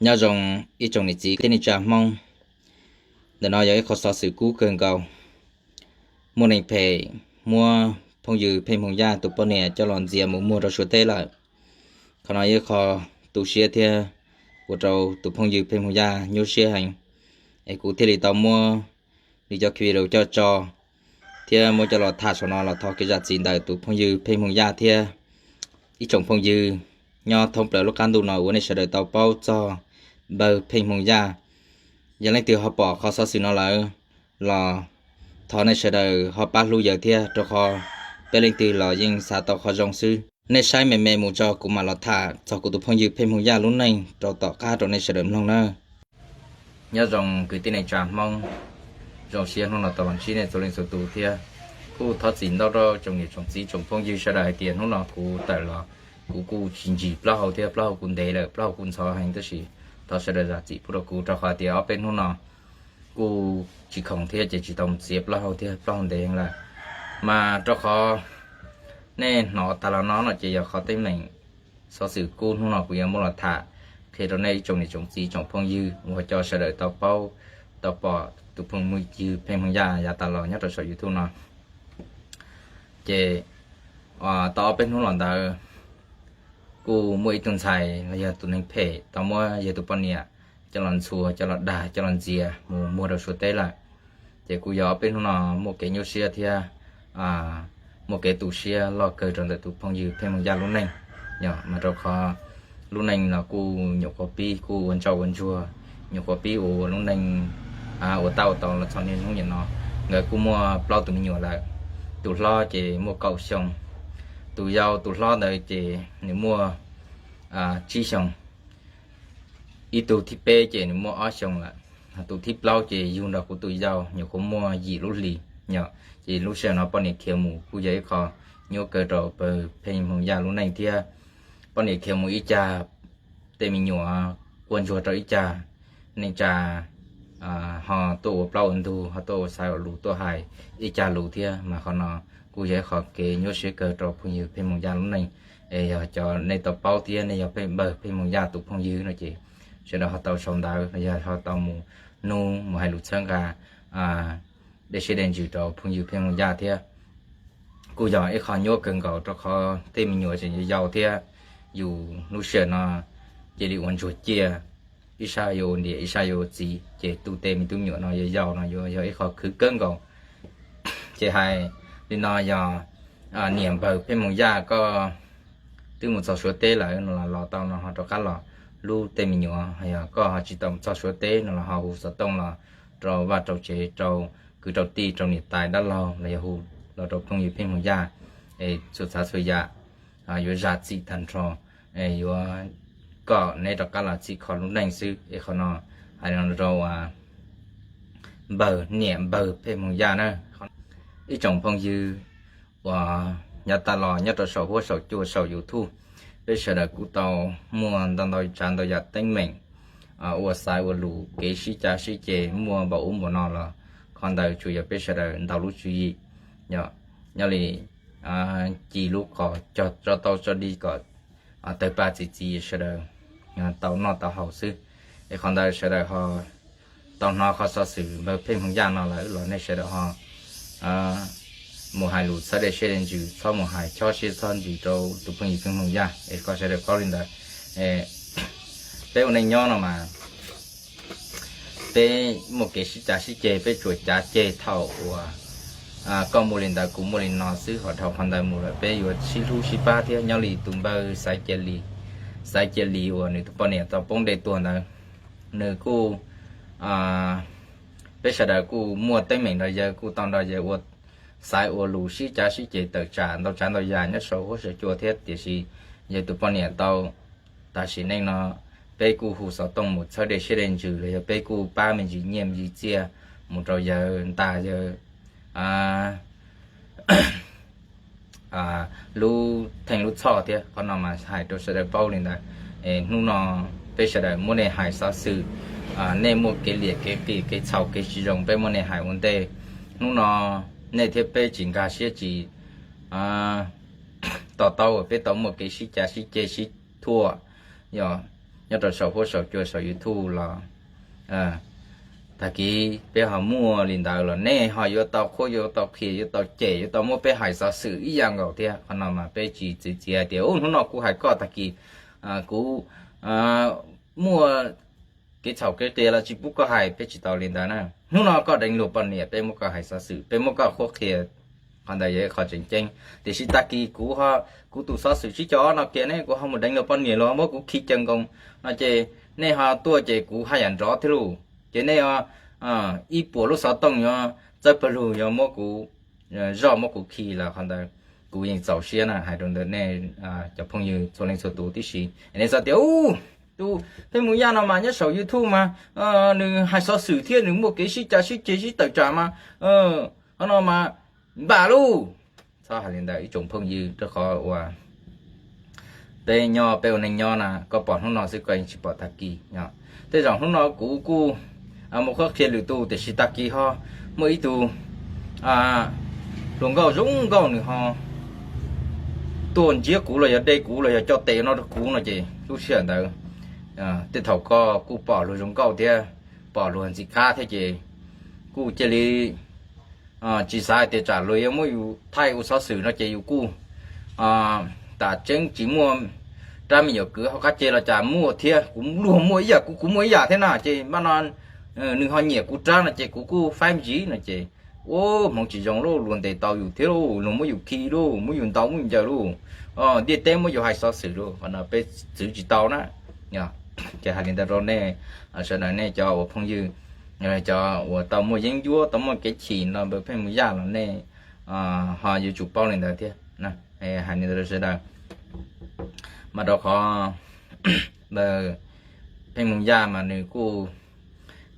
Nyob zoo ib tsoom niam txiv kwv tij neej tsa Hmoob, ntawm no yog ib qho xov xwm kub kawg nkaus. Muaj neeg phem muab phooj ywg Pheej Hmoo Yaj tus poj niam coj los ntxias mus muag rau Suav teb lawm. Qhov no yog ib qho tu siab thiab ua rau tus phooj ywg Pheej Hmoo Yaj nyuaj siab heev, es kuv thiaj li tau muab nws cov clip coj tso thiab muab coj los tham saum no los thov kev zam txim ntawm tus phooj ywg Pheej Hmoo Yaj thiab ib tsoom phooj ywg nyob thoob plaws lub qab ntuj no uas nej sawv daws tau paub txog npawg Pheej Hmoo Yaj. Yog leej twg ho pom qhov xov xwm no lawm los thov nej sawv daws ho pab hlub yawg thiab, rau qhov peb leej twg los yeej xav tau qhov zoo xwb. Nej saib me me mus tso kuv mam los tham txog kuv tus phooj ywg Pheej Hmoo Yaj lub neej rau tom qab rau nej sawv daws mloog nawb. Nyob zoo kwv tij neej tsa Hmoob, zoo siab hnub no tau los ntsib nej txhua leej txhua tus thiab kuj thov txim ntau rau tsoom niam tsoom txiv tsoom phooj ywg sawv daws hais tias hnub no kuv tawm los kuv kuj tsis ntsis plaub hau thiab plaub hau kuv ntev lawm, plaub hau kuv ntxhov heev, tab sis thov sawv daws zam txim pub rau kuv rau qhov tias ob peb hnub no kuj tsis khoom thiab ces tsis tau mus txiav plaub hau thiab plaub hau ntev heev lawm. Mas rau qhov nej hnov tas los no no ces yog qhov teeb meem xov xwm kub hnub no kuv yuav muab los tham qhia rau nej ib tsoom niam tsoom txiv tsoom phooj ywg uas cov sawv daws tau paub tau pom tus phooj ywg Pheej Hmoo Yaj yav tas los nyob rau saum YouTube no. Ces tau ob peb hnub los ntawd kuj muaj ib tug ntxhais los yog tus neeg phem tau muab yawg tus poj niam coj los ntxhua, coj los dag, coj los ntxias mus muag rau Suav teb lawm. Ces kuj yog ob peb hnub no muaj kev nyuaj siab thiab muaj kev tu siab loj kawg rau ntawm tus phooj ywg Pheej Hmoo Yaj lub neej. Yog mas rau qhov lub neej los kuj nyuam qhuav pib kuj ua ntsoj ua ntsuag, nyuam qhuav pib ua lub neej ua tab ua tau los txog niaj hnub nim no. Nkawd kuj muaj plaub tus me nyuam lawm. Tus hlob ces muaj kaum xyoo, tus yau tus hlob ntawd ces nws muaj tsib xyoos, ib tug thib peb ces nws muaj ob xyoos lawm, tus thib plaub ces yug nrog kuv tus yau nyuam qhuav muaj yim lub hlis. Yog ces lub sij hawm no poj niam khiav mus kuj yog ib qho nyuaj kawg rau Pheej Hmoo Yaj lub neej thiab. Poj niam khiav mus ib cag, tej me nyuam quaj ntsuag rau ib cag, neej tsa ho tuaj ua plaub ua ntug, ho tuaj ua xaiv ua lus tuaj hais ib cag lus thiab. Mas qhov no kuj yog ib qho kev nyuaj siab kawg rau phooj ywg Pheej Hmoo Yaj lub neej. Es yog cov nej tau paub thiab nej yog pheej npawg Pheej Hmoo Yaj tus phooj ywg no ces sawv daws ho tau sau ntawv los yog ho tau mus nug mus hais lus txhawb nqa dej siab dej ntsws rau phooj ywg Pheej Hmoo Yaj thiab. Kuj yog ib qho nyuaj kawg nkaus rau qhov tej me nyuam tseem yau thiab, yus lub sij hawm no cia li ua ntsuag ciaj, ib sab yuav ua niam ib sab yuav ua txiv, ces tu tej me tub me nyuam no yau yau no yuav yog ib qho khwv kawg nkaus. Ces hais li no, yog niam npawg Pheej Hmoo Yaj koj twb mus txog Suav teb lawm no los los tau no ho rov qab los hlub tej me nyuam, yog koj ho tsis tau mus txog Suav teb no los ho hu xov tooj los rau vaj rau tsev, rau kwv rau tij, rau niam tais dab laug los yog hu los rau phooj ywg Pheej Hmoo Yaj, es txhua tsav txhua yam yuav zam txim tag nrho, yuav kom neb rov qab los txhim kho lub neej xwb. Es qhov no hais no rau npawg, niam npawg Pheej Hmoo Yaj na. Ib tsoom phooj ywg uas yav tas los nyob rau saum huab saum cua saum YouTube, peb sawv daws kuj tau muaj ntau ntau tsav ntau yam teeb meem, ua xaiv ua lus, kev sib cav sib ceg muaj npaum ub npaum no los qhov ntawd tsuas yog peb sawv daws ntaus lub tswv yim, yog nyob li ci lub qos, cog tso tau tso di kom tawg paj txi txiv sawv daws tau noj tau haus xwb. Es qhov ntawd sawv daws ho tau hnov qhov xov xwm npawg Pheej Hmoo Yaj no lawm los nej sawv daws ho mus hais lus txhob dej siab dej ntsws, txhob mus hais chob siab txhob ntsws rau tus phooj ywg Pheej Hmoo Yaj, es kom sawv daws paub li ntawd. Peb ua neej nyob no mas peb muaj kev sib cav sib ceg, peb tsuas cav ceg thaum uas koj muaj li ntawd kuv muaj li no xwb, ho dhau qhov ntawd mus lawm peb yuav sib hlub sib pab thiab. Nyob li tus npawg Xaiv Cia Lis, Xaiv Cia Lis uas nws tus poj niam tau poob dej tuag ntawd, nws kuj, peb sawv daws kuj muaj teeb meem nrog yawg, kuj tau nrog yawg ua xaiv ua lus sib cav sib ceg tawm tsam ntau tsav ntau yam nyob saum huab saum cua thiab, tiam sis yawg tus poj niam tau tas sim neej no, peb kuj hu xov tooj mus txhawb dej siab dej ntsws los yog peb kuj pab me ntsis nyiaj me ntsis txiaj mus rau yawg ntas yawg lub theej lub txhoj thiab. Qhov no mas hais rau sawv daws paub li ntawd. Hnub no peb sawv daws muab nej hais xov xwm, nej muaj kev liam kev qias kev txhaum kev tsis zoo peb muab nej hais ua ntej. Hnub no nej thiab peb tsis nkag siab tsis to taub uas peb tau muaj kev sib cav sib ceg sib thuam, yog nyob rau saum huab saum cua saum YouTube los tag kis peb ho muaj li ntawd los nej ho yuav tau qhuab, yuav tau qhia, yuav tau cem, yuav tau muab peb hais xov xwm ib yam nkaus thiab. Qhov no mas peb tsis txwv txiav tias ub hnub no kuv hais koj tag kis kuv muaj kev txhaum kev qias los tsis pub koj hais, peb tsis tau li ntawd na. Hnub no koj deev luag poj niam, peb muab koj hais xov xwm, peb muab koj qhuab qhia, qhov ntawd yog ib qho tseem ceeb. Tiam sis tag kis kuv ho, kuv tus xov xwm tsib caug ob no kiag ne kuv ho mus deev luag poj niam, luag muab kuv khi caw nkoos no ces nej ho tuaj ces kuv haj yam nrov thiab lauj. Ces nej ib puas lub xov tooj yuav txawb pawg lug yuav muab kuv zoj muab kuv khi los qhov ntawd kuv yeej txaus siab na hais rau ntawm nej cov phooj ywg txhua leej txhua tus tib si. Nej txhob tias ub, tus Pheej Mus Yaj no mas nyob saum YouTube mas nws hais xov xwm thiab nws muaj kev sib cav sib ceg sib tawm tsam mas qhov no mas npam lauj. Txhob hais li ntawd ib tsoom phooj ywg, rau qhov uas peb nyob peb ua neej nyob na, koj pom hnub no xwb koj yeej tsis pom tag kis. Tej zaum hnub no kuv kuj mus qhuab qhia lwm tus tiam sis tag kis ho muaj ib tug hluas nkauj zoo nkauj nws ho tuaj ntsiab kuv los yog de kuv los yog coj tes no rau kuv no ces lub sij hawm ntawd tej thaum koj kuj pom luag zoo nkauj thiab pom luag ntxim qab thiab ces kuj cia li tsis xav hais tias tsam luag yuav muab yus thaij ua xov xwm no ces yus kuj tam tseeb tsis muaj rab me nyuam kwv hauv qab ceg los cas muaj thiab, kuv luag muaj ib yam kuv kuv muaj ib yam thiab na ces npaj no nws ho nyiam kuv rab no ces kuv kuj faib ntsis no ces ua hmoov tsis zoo lauj, luag ntes tau yus thiab lauj, luag muab yus khi lauj, muab yus ntaus muab yus ncaws lauj, ntiaj teb muab yus hais xov xwm lauj, qhov no peb txwv tsis tau na. Ces hais li ntawd rau nej sawv daws, nej cov uas phooj ywg, cov uas tau muaj yeeb ncuab tau muaj kev chim no npawg Pheej Mus Yaj los nej ho yuav tsum paub li ntawd thiab. Hais li ntawd rau sawv daws, mas rau qhov npawg Pheej Mus Yaj mas nws kuj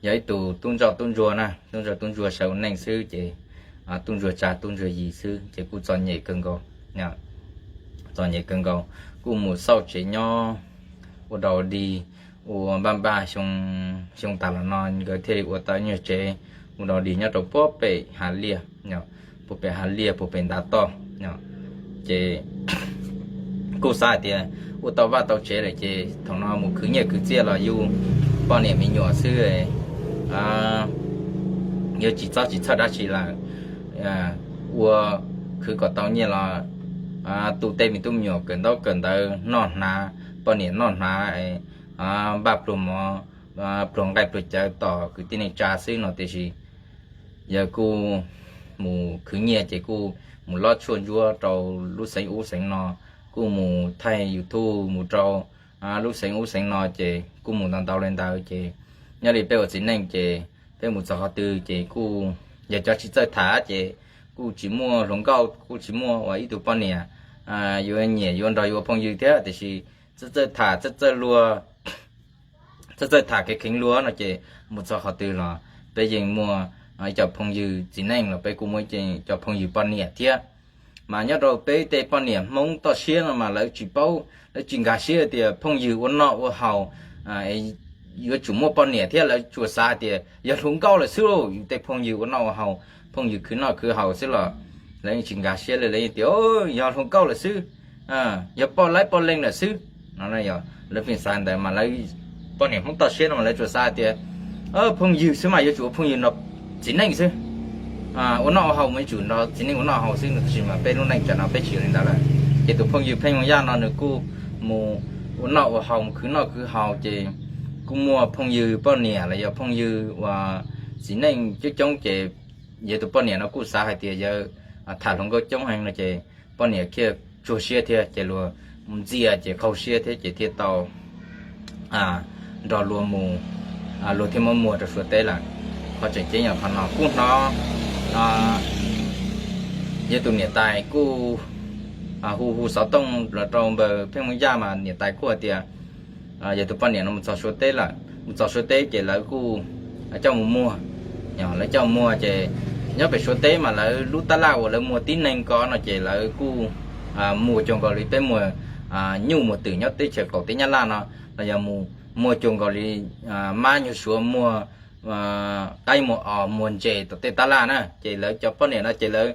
yog ib tug tub ntsoj tub ntsuag na, tub ntsoj tub ntsuag sawv ua neej xwb ces tub ntsuag tsa tub ntsuag yig xwb ces kuj txom nyem kawg nkaus, txom nyem kawg nkaus, kuj mus xauj tsev nyob ua dog dig, ua npaj npaj xyoo tas los no nkawd thiaj li ua tau nyuag tsev ua dog dig nyob rau puag pem hav liaj, puag pem hav liaj puag pem ntav toj. Ces kuj xav hais tias ua tau vaj tau tsev lawm ces thaum no mus khwv nyiaj khwv txiaj los yug poj niam me nyuam xwb, yuav tsis txob tsis txhawj dab tsi lawm, ua khwv kom tau nyiaj los tu tej me tub me nyuam kawm ntaub kawm ntawv noj hnav, poj niam noj hnav, npaj pluag mov pluag nqaij pluag cawv tos kwv tij neej tsa xwb no tiam sis yawg kuj mus khwv nyiaj ces kuj mus lob tshuaj ntsuab rau lub xeev ub xeev no, kuj mus thaij YouTube mus rau lub xeev ub xeev no ces kuj mus ntau ntau li ntawd ces nyob li peb ua txiv neej ces peb mus txog qhov twg ces kuj yog cov tsis txawj tham ces kuj tsis muaj hluas nkauj kuj tsis muaj uas ib tug poj niam yuav nyiam yuav nrog yuav ua phooj ywg thiab tiam sis txawj txawj tham txawj txawj luag txawj txawj tham kev kheev luag no ces mus txog qhov twg los peb yeej muaj ib co phooj ywg txiv neej los peb kuj muaj ib co phooj ywg poj niam thiab. Mas nyob rau peb tej poj niam Hmoob toj siab no mas lawv tsis paub, lawv tsis nkag siab tias phooj ywg ua noj ua haus yuav tsum muaj poj niam thiab, lawv tsuas xav hais tias yog hluas nkauj lawm xwb lauj, yus tej phooj ywg ua noj ua haus, phooj ywg khwv noj khwv haus xwb los lawv yeej tsis nkag siab li, lawv yeej tias yog hluas nkauj lawm xwb, yog poj laib poj leeg lawm xwb no. Lawv pheej xav ntawd mas lawv poj niam Hmoob toj siab no mas lawv tsuas xav hais tias phooj ywg xwb mas yuav tsum ua phooj ywg nrog txiv neej xwb, ua noj ua haus mas yuav tsum nrog txiv neej ua noj haus xwb no, tab sis mas peb lub neej tsam no peb tsis yog li ntawd lawm. Ces tus phooj ywg Pheej Mus Yaj no nws kuj mus ua noj ua haus mus khwv noj khwv haus ces kuj muaj phooj ywg poj niam los yog phooj ywg uas txiv neej coob coob ces yog tus poj niam no kuj xav hais tias yawg tham hluas nkauj coob heev no ces poj niam thiaj tsuag siab thiab ces luag ntxias ces qaug siab thiab ces thiaj tau nrog luag mus, luag thiaj muab muag rau Suav teb lawm. Qhov tseem ceeb yog qhov no kuj hnov yog tus niam tais kuj hu hu xov tooj los rau npawg Pheej Mus Yaj mas niam tais kuj hais tias yog tus poj niam no mus txog Suav teb lawm, mus txog Suav teb ces lawv kuj coj mus muag. Lawv coj muag ces nyob pem Suav teb mas lawv lub tab laj uas lawv muag tib neeg ko no ces lawv kuj muag cuag nkaus li peb muag nyuj muag twm nyob teb chaws qaum teb Nyab Laj no, los yog mus muag cuag nkaus li mab nyuag Suav muag qaib muag os muag ntses tom tej tab laj na. Ces lawv cov poj niam no ces lawv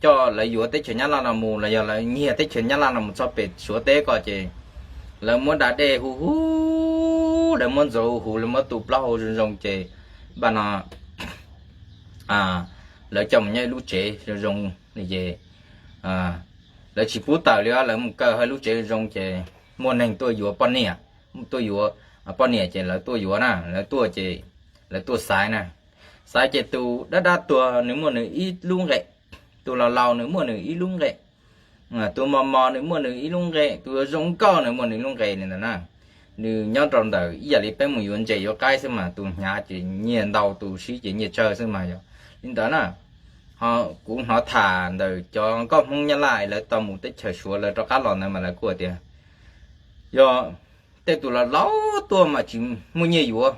coj lawv yuav teb chaws Nyab Laj no mus los yog lawv nyiag teb chaws Nyab Laj no mus txog pem Suav teb ko ces lawv muab da dej hu hu lawv muab ntxuav huv, lawv muab tu plaub hau zoo zoo ces npaj no lawv coj mus nyob ib lub tsev zoo zoo li ces lawv tsis pub tawm li, lawv mus kaw hauv lub tsev zoo zoo ces muaj neeg tuaj yuav poj niam, tuaj yuav poj niam ces lawv tuaj yuav na, lawv tuaj ces lawv tuaj xaiv na, xaiv ces tus dab dab tuag nws muaj nws ib lub nqe, tus laus laus nws muaj nws ib lub nqe, tus mos mos nws muaj nws ib lub nqe, tus zoo nkauj nws muaj nws lub nqe li ntawd na. Nws nyob rau ntawm ib yam li peb mus yuav ntses yuav qaib xwb mas tus hnyav ces nyiaj ntau, tus sib ces nyiaj tsawg xwb mas yog li ntawd na. Ho kuv hnov tham ntawm cov nkauj Hmoob Nyab Laj lawv tau mus teb chaws Suav lawv rov qab los ntawd mas lawv kuj tias yog tej tus laus laus tuaj mas tsis muaj nyiaj yuav,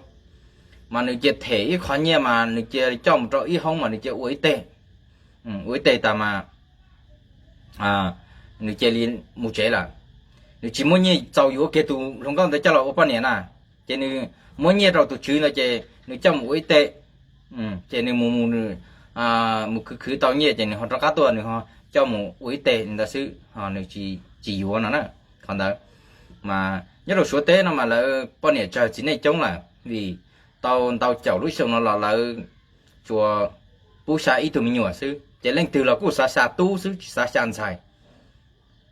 mas nws cia them ib qho nyiaj mas nws cia coj mus rau ib hoob mas nws cia ua ib teg, ua ib teg tas mas nws cia li mus tsev lawm. Nws tsis muaj nyiaj txaus yuav kiag tus hluas nkauj ntawd coj los ua poj niam na, ces nws muab nyiaj rau tus tswv ntawd ces nws coj mus ua ib teg, ces nws mus mus mus khwv khwv tau nyiaj ces nws ho rov qab tuaj nws ho coj mus ua ib teg li ntawd xwb, ho nws tsis yuav no na. Qhov ntawd mas nyob rau Suav teb no mas lawv poj niam tsawg txiv neej coob lawm vim tau ntau caum lub xyoo no los lawv tsuas pub xya ib tug me nyuam xwb ces leej twg los kuj xav xya tub xwb tsis xav xya ntxhais.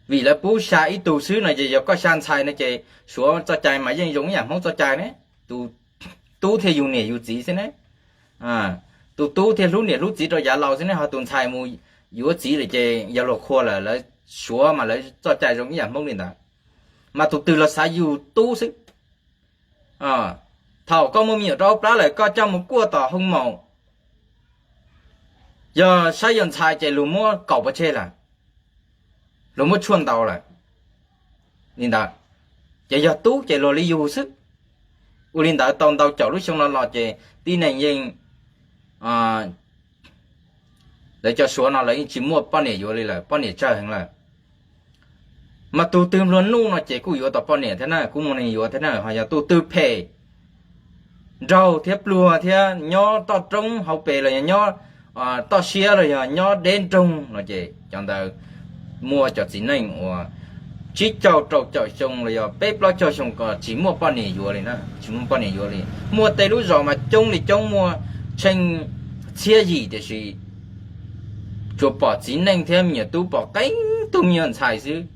Vim lawv pub xya ib tug xwb no ces yog koj xya ntxhais no ces Suav txoj cai mas yeej zoo ib yam Hmoob txoj cai ne, tus tub thiaj yug niam yug txiv xwb ne, tus tub thiaj hlub niam hlub txiv rau yav laus xwb ne, ho tus ntxhais mus yuav txiv lawm ces yog luag qhua lawm, lawv Suav mas lawv txoj cai zoo ib yam Hmoob li ntawd. Mas tus twg los xav yug tub xwb. Thaum koj muaj me nyuam rau hauv plab lawm koj coj mus kuaj tom hoo maum, yog saib yog ntxhais ces luag muab kaum pov tseg lawm, luag muab tshuaj ntaus lawm li ntawd, ces yog tub ces luag li yug xwb. Ua li ntawd tau ntau caum lub xyoo no los ces tib neeg yeej, lawv cov Suav no lawv yeej tsis muaj poj niam yuav li lawm, poj niam tsawg heev lawm. Mas tus twg nplua nuj no ces kuj yuav tau poj niam thiab na, kuj muaj neeg yuav thiab na, ho yog tus twg phem nraug thiab pluag thiab nyob toj roob hauv pes los yog nyob toj siab los yog nyob deb nroog no ces cov ntawd muaj cov txiv neej uas tsib caug rau caum xyoo los yog peb plaub caug xyoo ko tsis muaj poj niam yuav li na, tsis muaj poj niam yuav li. Muaj tej lub zos mas coob li coob muaj tsheej txhiab yim tiam sis tsuas pom txiv neej thiab me nyuam tub pom qee tug me nyuam ntxhais xwb.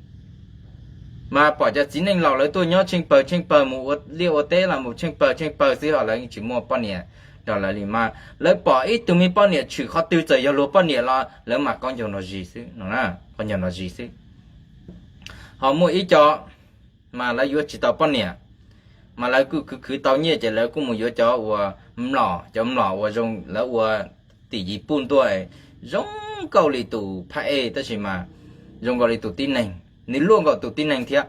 Mas pom cov txiv neej laus lawv tuaj nyob tsheej pawg tsheej pawg mus ua liaj ua teb los mus tsheej pawg tsheej pawg xwb ho lawv tsis muaj poj niam nrog lawv li mas lawv pom ib tug me poj niam tshwm qhov twg txawm yog luag poj niam los lawv mam qaub ncaug nrog zis xwb no, qaub ncaug nrog zis xwb. Ho muaj ib co mas lawv yuav tsis tau poj niam, mas lawv kuj khwv khwv tau nyiaj ces lawv kuj mus yuav cov uas mlom, cov mlom uas zoo lawv ua tim yiv puj ntuaj, zoo nkauj li tus phab ej tab sis mas zoo nkaus li tus tib neeg, nws luaj nkaus tus tib neeg thiab.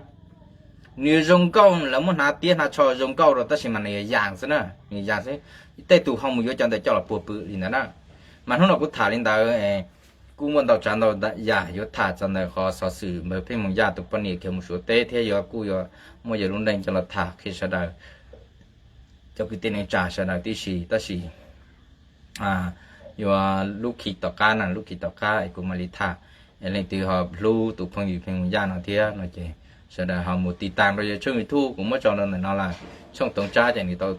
Nws zoo nkauj, lawv muab hnav tiab hnav tsho zoo nkauj rau tab sis mas nws yog yas xwb na, nws yas xwb. Tej tus ho mus yuav cov ntawd coj los puag pw li ntawd na. Mas hnub no kuv tham li ntawd, kuj muaj ntau tsav ntau yam yuav tham txog ntawm qhov xov xwm npawg Pheej Moos Yaj tus poj niam khiav mus Suav teb thiab yuav kuj yuav muaj yawg Lub Nreej coj los tham qhia sawv daws, cov kwv tij neej tsa sawv daws tib si tab sis yuav lub khi tom qab na, lub khi tom qab es kuv mam li tham. Es leej twg ho hlub tus phooj ywg Pheej Moos Yaj no thiab no ces sawv daws ho mus tiv tas rau yawg tshooj YouTube kuv muab tso rau ntawm no lawm, tshooj Toov Tsab ces nws tau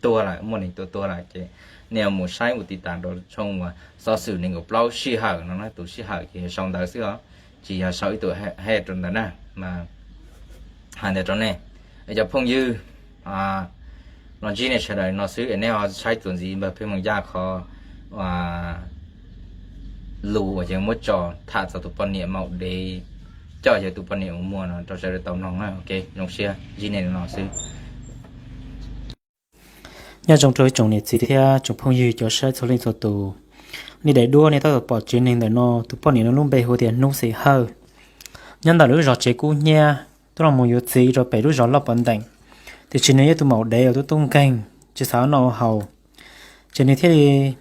tuag lawm, muaj neeg tua tuag lawm ces nej mus saib mus tiv tas rau tshooj uas xov xwm nees nkaum plaub sij hawm no na, tus sij hawm ces yog sau ntawd xwb os, tsis yog sau ib tug he rau ntawd na. Mas hais ntawd rau nej, cov phooj ywg, los ntsib nej sawv daws no xwb es nej ho saib txuas ntxiv npawg Pheej Moos Yaj qhov lus uas yawg muab tso tham txog tus poj niam maum dev coj yawg tus poj niam mus muag no rau sawv daws tau mloog na. Ok, zoo siab ntsib nej no xwb. Nyob zoo rau ib tsoom niam txiv thiab tsoom phooj ywg cov saib txhua leej txhua tus. Li daim duab nej tab tom pom tsev neeg ntawm no tus poj niam no lub npe hu tias Hnub Xim Hawj, nyob ntawm lub zos Tsev Kub Hnyiab, twb los mus yuav txiv rau pem lub zos Loj Pov Nteem, tiam sis nws yog tus maum dev uas tub tub nkeeg tsis xav noj haus, ces nws thiaj li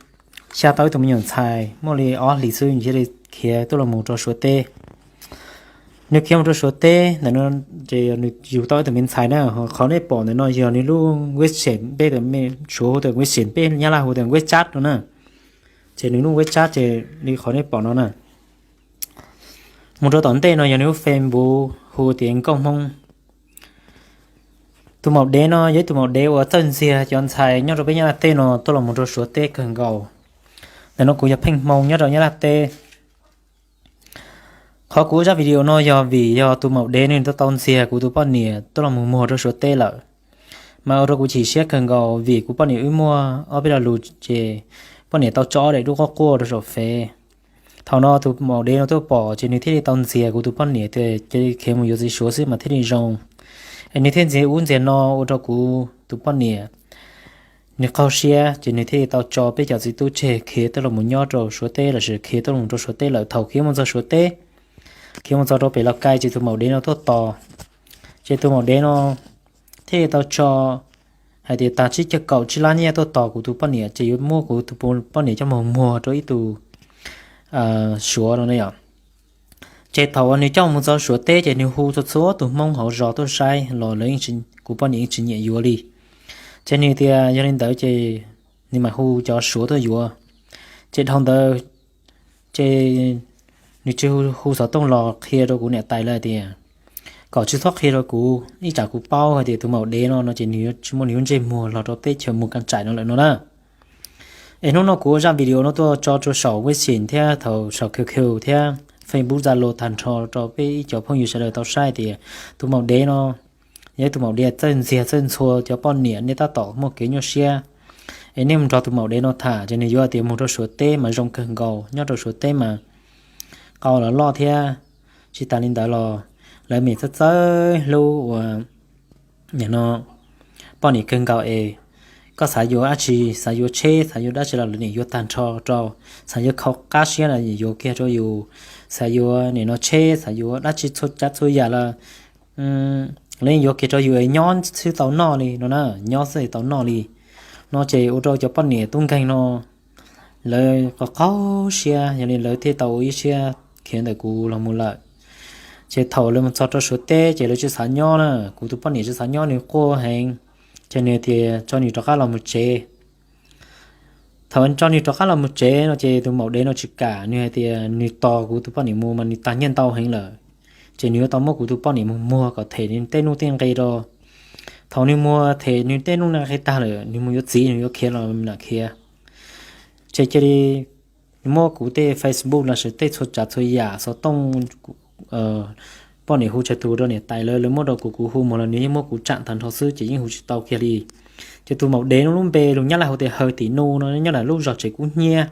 xya tau ib tug me nyuam ntxhais muaj li ob hlis xwb nws thiaj li khiav tuaj los mus rau Suav teb. Nws khiav mus rau Suav teb ntawm no ces nws yug tau ib tug me ntxhais na, qhov nej pom ntawm no yog nws lub web xem, peb Suav hu tias web xem, peb Nyab Laj hu tias web chat no na. Ces nws lub web chat ces li qhov nej pom no na. Mus rau tom ntej no yog nws lub Facebook hu tias Nkauj Hmoob. Tus maum dev no yog ib tug maum dev uas txawj ntxiag cov ntxhais nyob rau peb Nyab Laj teb no tuaj los mus rau Suav teb kawg nkaus. Ntawm no kuv yog Pheej Hmoo nyob rau Nyab Laj teb. Qhov kuv ua zaj video no yog vim yog tus maum dev no nws tau ntxias kuv tus poj niam tuaj los mus muag rau Suav teb lawm, mas ua rau kuv chim siab kawg nkaus vim kuv poj niam wb muaj ob peb lo lus ces poj niam tau tso ob daim duab quaj quaj rau saum fev. Thaum no tus maum dev no tuaj pom ces nws thiaj li tau ntxias kuv tus poj niam tias cia li khiav mus yuav txiv Suav xwb mas thiaj li zoo. Es nws thiaj ntxias ub ntxias no ua rau kuv tus poj niam nws qaug siab ces nws thiaj li tau tso peb cov txiv tub tseg khiav tuaj los mus nyob rau Suav teb lossis khiav tuaj los rau Suav teb lawm. Thaum khiav mus txog Suav teb, khiav mus txog rau pem Los Kais ces tus maum dev no tuaj tos. Ces tus maum dev no thiaj li tau tso hais tias tag tsib caug kaum tsib lab nyiaj tuaj tos kuv tus poj niam ces yuav muab kuv tus poj niam coj mus muag rau ib tug Suav no na yom. Ces thaum uas nws coj mus txog Suav teb ces nws hu txhua txhua tus Hmoob hauv zos tuaj saib los lawv, kuv poj niam yeej tsis nyiam yuav li. Ces nws tias yog li ntawd ces nws mam hu cov Suav tuaj yuav. Ces dhau ntawd ces nws tsis hu xov tooj los qhia rau kuv niam tais lawv tias kom tsis txhob qhia rau kuv, ib tsam kuv paub hais tias tus maum dev no no ces nws tsis muaj nws lub ntsej muag los rau teb chaws mus ka tsaim no lawm no na. Es hnub no kuv ua zaj video no tuaj tso rau saum Weixin thiab thaum saum Q Q thiab Facebook, Zalo tag nrho rau peb ib cov phooj ywg sawv daws tau saib tias tus maum dev no yog ib tus maum dev txawj ntxiag txawj ntxhua cov poj niam, nej tab tom muaj kev nyuaj siab es nej mus nrog tus maum dev no tham ces nws yuav tias mus rau Suav teb mas zoo kawg nkaus, nyob rau Suav teb mas qau los loj thiab. Tsis tas li ntawd los lawv mas txawj txawj hlub ua no poj niam kawg nkaus es koj xav yuav dab tsi, xav yuav tsheb, xav yuav dab tsi los lawv yeej yuav tag nrho rau, xav yuav khau qab siab los yeej yuav kiag rau yus, xav yuav nim no tsheb, xav yuav dab tsi txhua tsav txhua yam los lawv yeej yuav kiag rau yus, nyob xwb tau noj li no na, nyob xwb tau noj li no ces ua rau cov poj niam tub nkeeg no lawv qaug qaug siab, yog li lawv thiaj tau ua ib siab khiav ntawm kuv los mus lawm. Ces thaum lawv mus txog rau Suav teb ces lawv tsis xav nyob na, kuv tus poj niam tsis xav nyob, nws quaj heev, ces nws tias tso nws rov qab los mus tsev. Thaum tso nws rov qab los mus tsev no ces tus maum dev no tsis kam, nws hais tias nws tos kuv tus poj niam mus mas nws tag nyiaj ntau heev lawm, ces nws yuav tau muab kuv tus poj niam mus muag kom them nws tej nuj tej nqi rau. Thaum nws muag them nws tej nuj nqi tag lawm, nws mus yuav txiv, nws yuav khiav los lam khiav. Ces cia li muab kuv tej Facebook lossis tej txhua tsav txhua yam, xov tooj, poj niam hu tsawg tus rau niam tais lawv, lawv muab rau kuv, kuv hu mus los nws yeej muab kuv tsam tag nrho xwb ces yeej hu tsis tau kiag li. Ces tus maum dev no lub npe lus Nyab Laj hu tias Hawj Tim Nuj no, nyob ntawm lub zos Tsev Kub Hnyiab,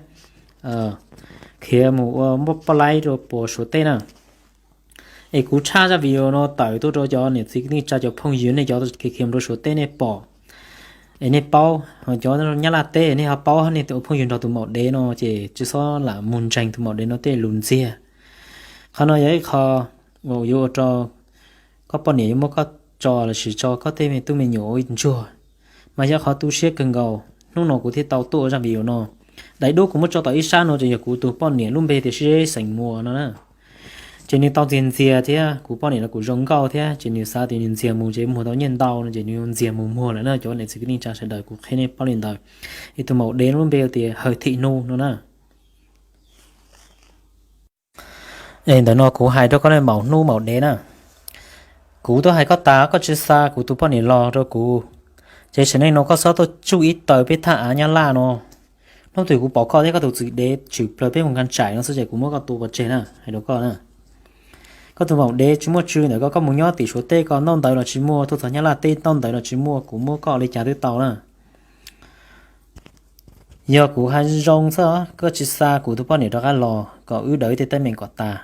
khiav mus ua poj laib rau puas Suav teb na. Es kuv tshaj zaj video no tawm tuaj rau cov niam txiv kwv tij neej tsa, cov phooj ywg, nej cov khiav khiav mus rau Suav teb nej pom es nej paub, cov Nyab Laj teb nej ho paub, nej ua phooj ywg nrog tus maum dev no ces tsis txhob lam mus ntseeg tus maum dev no tej lus ntxiag. Qhov no yog ib qho uas yuav ua rau koj poj niam yuav muab koj tso lossis tso koj tej me tub me nyuam ua ntsuag, mas yog qhov tu siab kawg nkaus. Hnub no kuv thiaj tau tuaj ua zaj video no. Daim duab kuv muab tso tom ib sab no ces yog kuv tus poj niam lub npe tias Sib Zeb xeem Muas no na. Ces nws tau ntxias ntxias thiab, kuv poj niam los kuj zoo nkauj thiab, ces nws xav tias nws ntxias mus ces muag tau nyiaj ntau no ces nws ntxias mus muag lawm na. Cov niam txiv kwv tij neej tsa sawv daws, kuv qhia nej paub li ntawd. Es tus maum dev lub npe tias Hawj Thim Nuj no na. Es ntawm no kuv hais rau koj nej maum hnub maum dev na, kuv tuaj hais koj tas koj tsis xa kuv tus poj niam los rau kuv, ces sim neej no koj txhob tuaj tsuj ib taws peb thaj av Nyab Laj no. Hnub twg kuv pom koj thiab koj tus txiv dev tshwm plaws peb mus ka tsaim no xwb ces kuv muab koj tua pov tseg na, hais rau koj na. Koj tus maum dev tsis muaj tswv ntawm koj, koj mus nyob tim Suav teb koj ntaub ntawv los tsis muaj, tuaj txog Nyab Laj teb ntaub ntawv los tsis muaj, kuv muab koj ua li cas twb tau na. Yog kuv hais zoo xwb, koj tsis xa kuv tus poj niam rov qab los kom wb daws tej teeb meem kom tas.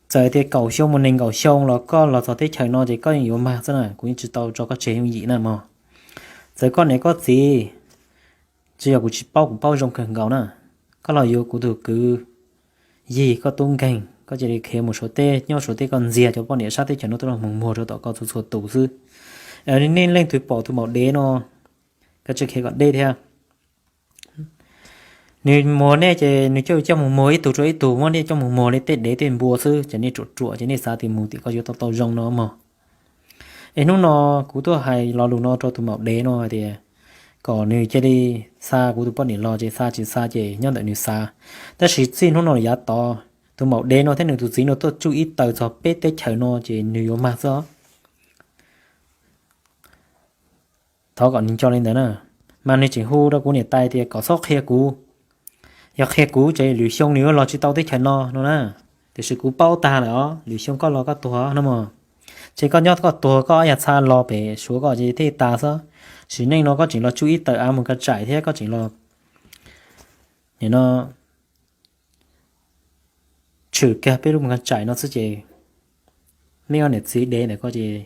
Txawm tias kaum xyoo mus nees nkaum xyoo los koj los txog teb chaws no ces koj yeej yuav mag xwb na, kuv yeej tsis tau tso koj tseg yooj yim na mog. Txawm koj niam koj txiv, tsis yog kuv tsis paub, kuv paub zoo kawg nkaus na. Koj los yuav kuv tus kwv yig koj tub nkeeg, koj cia li khiav mus Suav teb, nyob Suav teb koj ntxias cov poj niam sab teb chaws no tuaj los mus muag rau tom koj txhua txhua tus xwb. Nej leej twg pom tus maum dev no, koj tsis khiav kom deb thiab. Nws muag nej ces nws coj coj mus muag ib tug rau ib tug, muab nej coj mus muag li tej dev tej npua xwb, ces nej ruam ruam ces nej xav tias mus tim koj yuav tau tau zoo no mog. Es hnub no kuv tuaj hais lo lus no rau tus maum dev no hais tias kom nws cia li xa kuv tus poj niam los ces xa, tsis xa ces nyob ntawm nws xav. Tab sis txij hnub no yav tod, tus maum dev no thiab nws tus txiv no tuaj tsuj ib taws txog peb teb chaws no ces nws yuav mag xwb os. thov kom nws nco li ntawd na. Mas nws tseem hu rau kuv niam tais tias kom txhob qhia kuv, yog qhia kuv ces lwm xyoo nws yuav los tsis tau teb chaws no no na. Tiam sis kuv paub tag lawm os, lwm xyoo koj los koj tuag no mog. Ces koj nyob koj tuag, koj ob yag txha los pem Suav koj ces thiaj tas xwb. Sim neej no koj tseem los tsuj ib tawm av mus ka tsaim thiab koj tseem los nim no tshwm kiag peb lub mus ka tsaim no xwb ces nej ob niam txiv dev ntawm koj ces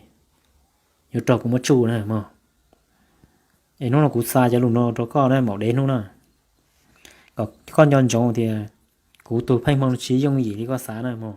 yuav raug kuv muab tsuj na mog. Es hnub no kuv xa cov lus no rau koj na maum dev hnub na, kom koj nco ntsoov tias kuv tus pheej hmoo tsis yooj yim li koj xav na mog.